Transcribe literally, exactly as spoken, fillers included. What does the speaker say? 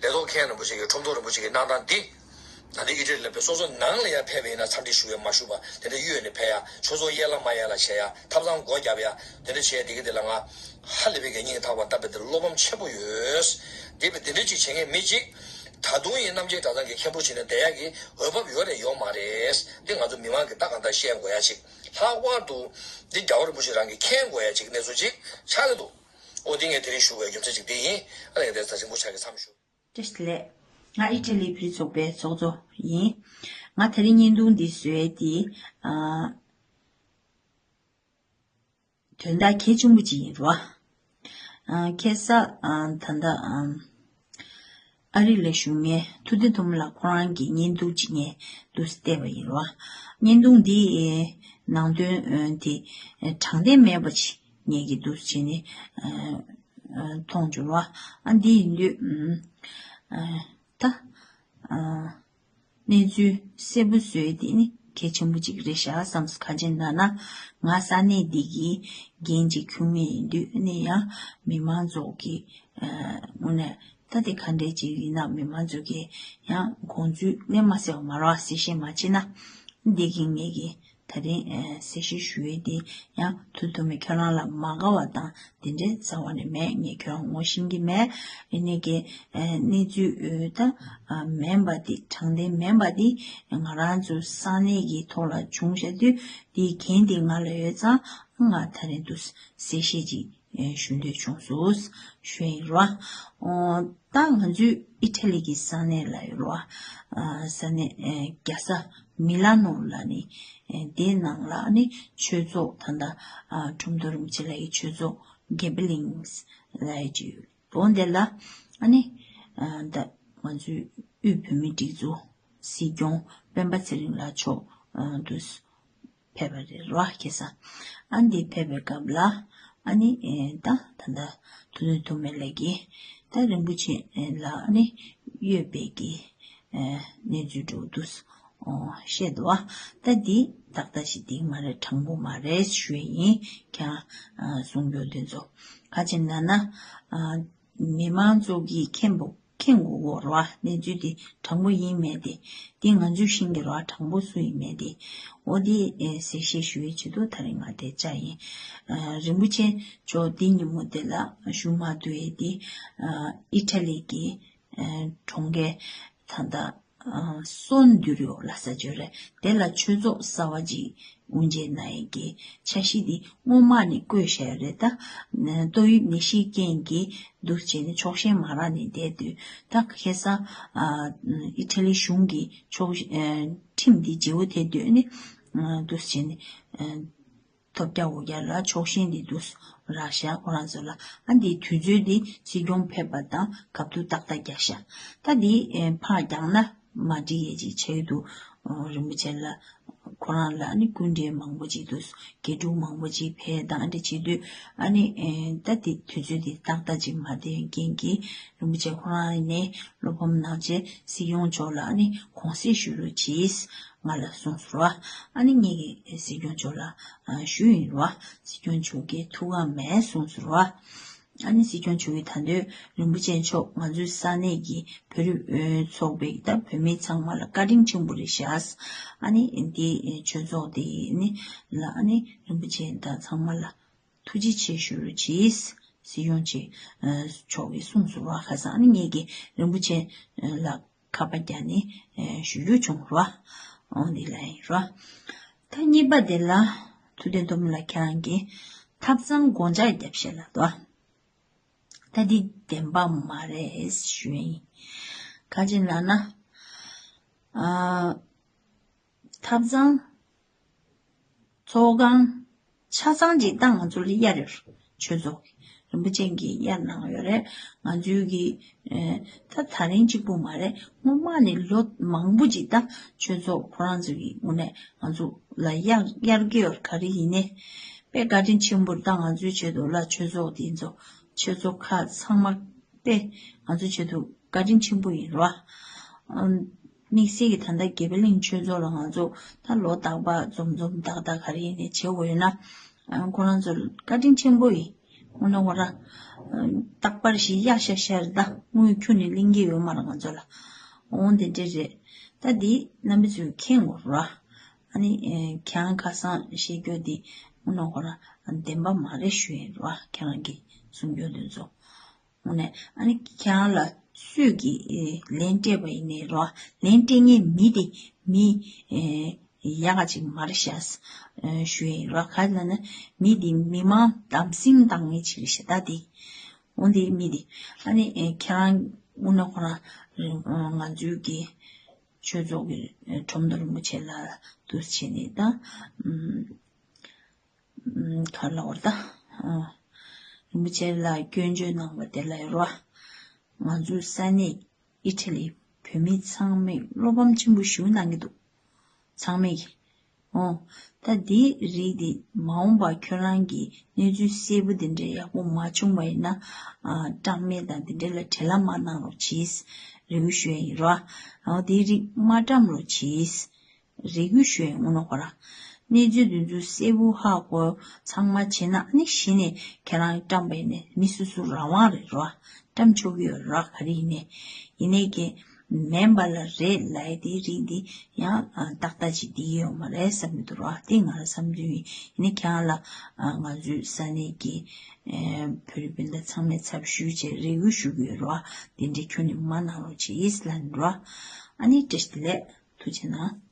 ལས་ཐོག་མཁན་རིན་པོ་ཆེ་གི་ཁྲོམ་ཐོག་རིན་པོ་ཆེ་གི་གནང་སྟངས་འདི། ད་ལྟའི་ཨི་ཊ་ལི་ལ་བས་སོ་སོ་ནང་ལ་ཡང་ཕེབས་པ་ཡིན་ན་འཚམས་འདྲི་ཞུ་ཡ་མ་ཞུ་བ་དེ་འདྲ་གཡོལ་ནས་ཕེབས་ཡ། ཆོས་ཚོགས་གཡར་ལ་མ་གཡར་ལ་བྱེད་ཡ། ཐབ་ཚང་སྒོ་བརྒྱབ་ཡ་དེ་འདྲ་བྱས་དེ་གི་དེ་ལ་ང་ཧ་ལས་པའི་གི་སྙིང་ཐག་པ་ལྟ་བུ་དེ་བློ་ཕམ་ཆེན་པོ་ཡོད། དེ་བས་དེ་འདྲ་ཅིག་བྱེད་མཁན་མི་ཅིག་ད་དུང་ཡིན་རྣམ་རྒྱལ་གྲྭ་ཚང་གི་མཁན་པོ་བྱས་ནས་བསྡད་ཡ་གི་འོས་བབ་ཡོད་རེད་ཡོད་མ་རེད། འདི་ང་ཚོ་མི་མང་གི་ད་གང་ལྟར་ཤེས་དགོས་ཡ་ཅིག་ལྷག་པར་དུ་འདི་རྒྱལ་བ་རིན་པོ་ཆེ་རང་གི་མཁྱེན་དགོས་ཡ་ཅིག་གནས་ཚུལ་ཅིག་ཆགས་ཀྱི་འདུག་ཨོ་འདི་ངས་དེ་རིང་ཞུ་དགོས་ཡ་རྒྱུ་མཚན་ཅིག་འདི་ཡིན། ཨ་ལས་ངས་དེ་ཚ་ཆེན་པོ་ཆགས་ཀྱི་མཚམས་ཞུ། བཀྲ་ཤིས་བདེ་ལེགས། ང་ཨི་ཊ་ལི་བོད་རིགས་ཚོགས་པའི་ཚོགས་གཙོ་ཡིན། ང་དེ་རིང་བརྙན་ཐུང་འདི་བཟོས་ཏེ། ཨ། དོན་དག་གལ་ཆེན་པོ་ཅིག་ཡིན་རོ། ཨ། ཁ་སང་། ཨ། ད་ལྟ། ཨ། ཨ་རི་ལ་བཞུགས་མཁན་ཐུབ་བསྟན་ཐོན་མི་ལགས་ཁོ་རང་གི་བརྙན་ཐུང་ཅིག་ངས་འདུག་སེ་བལྟས་པ་ཡིན་རོ། བརྙན་ཐུང་འདི་ནང་དོན་དེ་དྲང་བདེན་མེད་པ་ཅིག་ངས་ཀྱིས་འདུག་སེ་བྱས་ནས། ཨ། མཐོང་བྱུང་བ། ཨ། འདི་ཡིན་དུས། ཨ། ད། ཨ། གནས་ཚུལ་གསལ་པོ་བཟོས་དེ་ནི་གལ་ཆེན་པོ་གཅིག་རེད་ཤག་བསམ་སོང་། ག་ཅི་ཡིན་ན་ང་ས་གནས་འདི་གི་འགན་ཅིག་ཁུར་མཁན་ཡིན་དུས་ནི་ཡང་མི་མང་ཚོ་གི། ཨ། དངོས་གནས་ད་དེ་ག་འདྲས་ཅིག་ཡིན་ན་མི་མང་ཚོ་གི་ཡང་དགོངས་ཚུལ་གནས་མ་གསལ་བ་མ་རེད་བ། གསལ་བཤད་མ་བྱས་ན་འདི་གི་ངེད་ཀྱི། ད་རིང་། ཨ། གསལ་བཤད་ཞུ་ཡས་དེ་ཡང་ཐུབ་ཐུབ་མེད། ཁྱོད་རང་ལ་མ་དགའ་བ་དང་དེ་འདྲའི་རྩ་བ་ནས་མེད། ངས་ཁྱོད་རང་ངོ་ཤེས་ཀྱི་མེད། ཡིན་ནའི་གི། ཨ། གནས་ཚུལ། ཨ། ད། ཨ། མིན་པ་དེ། དྲང་བདེན་མིན་པ་དེ་ང་རང་ཚོ་ས་གནས་ཀྱི་ཐོག་ལ་བྱུང་བཞག་དུས་དེའི་འགན་དེ་ང་ལ་ཡོད་ཙང་ང་ད་རིང་དུ་གསལ་བཤད་ཅིག་ཨེ། ཞུ་འདོད་བྱུང་སོང་ཞུ་ཡིན་རོ། ཨོ། ད་ང་ཚོའི་ཨི་ཊ་ལི་གི་ས་གནས་ལ་ཡོད་རོ། ཨ། ས་གནས། ཨེ། རྒྱལ་ས་མི་ལ་ནོ་ལ་ནི། ཨེ། དེའི་ནང་ལ་ནི་ཆོས་ཚོགས་ད་ལྟ། ཨ། ཁྲོམ་ཐོག་རིན་པོ་ཆེ་ལགས་ཀྱི་ཆོས་ཚོགས་གེ་བི་ལིང་ལ་ཡོད་ཅིག་ཡོད། འོ་དེ་ལ་ཨ་ནི། ཨ། ད་ང་ཚོའི་དབུས་བོད་མིའི་སྒྲིག་འཛུགས་སྲིད་སྐྱོང་སྤེན་པ་ཚེ་རིང་ལགས་མཆོག་ཨ། དུ་ཕེབས་པ་རེད་རོ། ཁ་སང་། ཨ། འདི་ཕེབས་པའི་སྐབས་ལ་ཨ་ནི། ཨེ། ད་ད་ལྟ་ཐུབ་བསྟན་ཐོགས་མེད་ལགས་ཀྱིས་ད་རིན་པོ་ཆེ་ལ་ཨ་ནི་གཡོས་པའི་གི། ཨེ། གནས་ཚུལ་འདྲ་བོ་འདུག་སེ། ཨོ། བཤད་འདུག་བ། ད་འདི་ཏག་ཏག་ཞིག་འདི་མ་རེད། དྲང་པོ་མ་རེད་ཞུ་ཡས་ཡིན། ཁྱེད་རང་། ཨ། གསུང་རྒྱུ་དེ་ཚོ་ག་ཅི་ཡིན་ན། ཨ། མི་མང་ཚོ་གིས་མཁྱེན་པོ། མཁྱེན་དགོས་ཀྱི་རེད་བ། གནས་ཚུལ་དེ་དྲང་པོ་ཡིན་མེད་དེ། དེ་ང་ཚོས་ཤེས་ཀྱི་རེད་བ། དྲང་པོ་སུ་ཡིན་མེད་དེ། འོ་དེ། ཨེ། གསལ་བཤད་ཞུ་ཡས་ཆེད་དུ་ད་རིང་ང་དེ་བཅར་ཡིན། ཨ། རིན་པོ་ཆེ་མཆོག་འདི་ཉིན་མོ་དེ་ལ་བཞུགས་མ་ཐུབ་ཡས་དེ། ཨ། ཨི་ཊ་ལི་གི། ཨ། གྲོང་ཁྱེར་ད་ལྟ། ཨ། སོན་དུ་རིའོ་ལ་ས་ཆ་རེད། དེ་ལ་ཆོས་ཚོགས་གསར་བ་ཅིག་དབུ་འབྱེད་གནང་ཡས་ཀྱི་འཆར་གཞི་འདི་སྔོན་མ་ནས་བཀོད་བཞག་ཡོད་རེད། ད་ཏོག་དབྱིབས་ནད་གཞིའི་རྐྱེན་གྱིས་འདུག་བྱས་ནས་ཆོག་ཤེས་མ་རག་ནས་བསྡད་དུས། ད་ཁ་སང་། ཨ། ཨི་ཊ་ལི་གཞུང་གིས་ཆོག་ཨ། ཁྲིམས་འདི་བརྗེ་པོ་དེ་བཏོན་ནས། ཨ། འདུག་བྱས་ནས། ཨ། ཐོབ་རྒྱག་འོ་རྒྱག་ལ་ཆོག་ཤེས་འདི་འདུག་རག་ཤག་ཁོ་རང་ཚོ་ལ། ཨ། འདིའི་དུས་ཚོད་འདི་སྲིད་སྐྱོང་ཕེབས་པ་དང་སྐབས་ཐོག་ཏག་ཏག་རྒྱག་ཤག་ད་འདི། ཨེ། ཕར་རྒྱག་ན་མ་འགྲིག་ཡས་ཅིག་ཆགས་ཀྱི་འདུག་ཨོ། རིན་པོ་ཆེ་ལ་ཁོ་རང་ལ་ཨ་ནི་སྐུ་མགྲོན་མང་པོ་ཅིག་འདུག་དགེ་ཕྲུག་མང་པོ་ཅིག་ཕེབས་དང་འདྲ་བྱེད་དུས། ཨ་ནི། ཨེ། ད་དེ་དུས་ཚོད་དེ་ཏག་ཏག་ཅིག་མ་བསྡད་པའི་རྐྱེན་གྱིས་རིན་པོ་ཆེ་ཁོ་རང་ནས་བློ་ཕམ་གནང་བྱས་སྲིད་སྐྱོང་མཆོག་ལ་ཨ་ནི་དགོངས་སེལ་ཞུ་རོགས་གྱིས་ང་ལ་གསུངས་སོང་ར། ཨ་ནི་ངས་ཀྱིས་སྲིད་སྐྱོང་མཆོག་ལ། ཨ། ཞུས་ཡིན་ར། སྲིད་སྐྱོང་མཆོག་གིས་ཐུགས་ཁག་མེད་གསུངས་སོང་ར། ཨ་ནི་སྲིད་སྐྱོང་མཆོག་གིས་ད་དུང་རིན་པོ་ཆེ་མཆོག་ང་ཚོའི་ས་གནས་ཀྱི་བོད་རིགས་ཚོགས་པའི་ད་བོད་མི་ཚང་མ་ལ་བཀའ་དྲིན་ཆེན་པོ་རེད་ཤག་ཨ་ནི་འདི་ཆོས་ཚོགས་འདི་ནི་ལ་ཨ་ནི་རིན་པོ་ཆེ་དང་ཚང་མ་ལ་ཐུགས་རྗེ་ཆེ་ཞུ་རོགས་གྱིས། སྲིད་སྐྱོང་ཆེ་མཆོག་གིས་གསུངས་སོང་ར། ཁ་སང་ཨ་ནི་ངས་ཀྱིས་རིན་པོ་ཆེ་ལ་ཁ་པར་བརྒྱབ་ནས་ཞུ་རྒྱུ་བྱུང་ར། འོ་འདི་ལ་ཡིན་ར། ད་གཉིས་པ་དེ་ལ་ཐུབ་བསྟན་ཐོན་མི་ལགས་ཁྱེད་རང་གིས་ཐབ་ཚང་སྒོ་ལྕགས་བརྒྱབ་བཞག་ལབ་འདུག་ད་འདི་བདེན་པ་མ་རེད་ཞུ་ཡིན། ག་ཅི་ལབ་ན། ཨ། ཐབ་ཚང་། ཚོགས་ཁང་། ཆ་ཚང་ཅིག་ད་ང་ཚོ་ལ་གཡར་ཡོད་རེད། ཆོས་ཚོགས་ཀྱི་རིན་པོ་ཆེ་གིས་གཡར་གནང་ཡོད་རེད། ང་ཚོའི་གི། ཨེ། ད་ད་རིང་གཅིག་པུ་མ་རེད། སྔོན་མ་ནས་ལོ་མང་པོ་ཅིག་ད་ཆོས་ཚོགས་ཁོ་རང་ཚོ་གི་ངོས་ནས་ང་ཚོ་ལ་གཡར་གཡར་གྱི་ཡོད་རེད། ག་རེ་ཡིན་ནའི་དཔེ་བཀའ་དྲིན་ཆེན་པོ་རེད། ད་ང་ཚོའི་ཆེད་དུ་ལ་ཆོས་ཚོགས་དེ་ཚོ་ཆོས་ཚོགས་ཁག་ཚང་མ་དཔེ་ང་ཚོའི་ཆེད་དུ་བཀའ་དྲིན་ཆེན་པོ་ཡིན་རོ། ཨམ། དམིགས་བསལ་གྱི་ད་ལྟ་དགེ་འཕེལ་གླིང་ཆོས་ཚོགས་ལ་ང་ཚོ་ད་ལོ་རྟག་པར་འཛོམས་འཛོམས་ཏག་ཏག་ག་རེ་ཡིན་ནའི་བྱེད་དགོས་ཡོད་ན། ཨ། ཁོ་རང་ཚོར་བཀའ་དྲིན་ཆེན་པོ་ཡིན། འོ་ན་འོ་ར། རྟག་པར་ཞིག་གཡག་ཤར་ཤར་ད་དངུལ་ཁྱོན་ནས་ལེན་གྱི་ཡོད་མ་རེད་ང་ཚོ་ལ། འོང་དེ་འདྲ་རེད། ད་འདི་རྣམ་པ་ཚོས་མཁྱེན་དགོས་ར། ཨ་ནི་ཁྱེད་རང་ཁ་སང་བཤད་རྒྱུ་འདི་འོ་ན་འོ་ར་བདེན་པ་མ་རེད་ཞུ་ཡིན་ར། ཁྱེད་རང་གི་གསུང་རྒྱུ་འདི་ཚོ། འོ་ནས་ཨ་ནི་ཁྱེད་རང་ལ་སུས་ཀྱིས་ལན་སྤྲད་པ་ཡིན་ནའི་རོ། ལན་སྤྲད་མཁན་མི་དེ་མི་ཡག་ག་ཅིག་མ་རེད་ཤག་ཞུ་ཡིན་རོ། ག་ལ་ན་མི་དེ་མི་མང་དམ་སྲིང་བཏང་མཁན་ཅིག་རེད་ཤག་ད་དེ། འོ་དེ་མི་དེ་ཨ་ནི་ཁྱེད་རང་དངོས་གནས་ཁོ་རང་ང་ཚོའི་གི་ཆོས་ཚོགས་ཀྱི་ཁྲོམ་སྡོང་རིན་པོ་ཆེ་ལ་འདུག་བྱས་ནས་ད། ག་ལ་བར་ད། རིན་པོ་ཆེ་ལ་སྐྱོན་བརྗོད་གནང་བ་དེ་ལ་རོ། ང་ཚོའི་ས་གནས་ཨི་ཊ་ལི་བོད་མི་ཚང་མས་བློ་ཕམ་ཆེན་པོ་ཞིག་གནང་གི་འདུག་ཚང་མས་ཀྱི། འོ། ད་འདིའི་རིགས་འདི་མ་འོངས་པ་ཁྱོད་རང་གིས་གནས་ཚུལ་གསལ་པོ་འདི་འདྲ་ཡག་པོ་མ་བྱུང་བ་ཡིན་ན། བཀྲམ་མེད་དང་འདི་འདྲ་ལ་བྲེལ་བ་མ་གནང་རོགས་གྱིས། རེ་སྐུལ་ཞུ་ཡ་ཡིན་རོ། འོ་འདིའི་རིགས་མ་བཀྲམ་རོགས་གྱིས། རེ་སྐུལ་ཞུ་ཡ་ཡིན་ངོ་ནོ་ཁོ་ར། གནས་ཚུལ་འདི་ཚོ་གསལ་པོ་ཧ་གོ་ཚང་མ་བྱས་ན་ཨ་ནི་གཞི་ནས་ཁྱེད་རང་བཀྲམ་པ་ཡིན་ནས་མི་སོ་སོ་རང་དབང་རེད་རོ། བཀྲམ་ཆོག་གི་ཡོད་རོ་ག་རེ་ཡིན་ནས། ཡིན་ནས་ཀྱི་མེན་པ་ལ་རེད་ལབ་ཡ་དེའི་རིགས་འདི་ཡང་ཏག་ཏག་ཅིག་འདི་ཡོད་མ་རེད་བསམ་གྱི་འདུག་རོ། དེ་ང་རང་བསམ་ཚུལ་ཡིན། ཡིན་ནས་ཁྱེད་རང་ལ་ང་ཚོའི་ས་གནས་ཀྱི་བོད་རིགས་སྤུན་ཟླ་ཚང་མའི་ཚབ་ཞུས་བྱས་རེ་སྐུལ་ཞུ་གི་ཡོད་རོ། དེ་འདྲའི་ཁྱོན་ནས་མ་གནང་རོགས་བྱེད་ལབ་ནས་རོ། ཨ་ནི་བཀྲ་ཤིས་བདེ་ལེགས། ཐུགས་རྗེ་གནང་།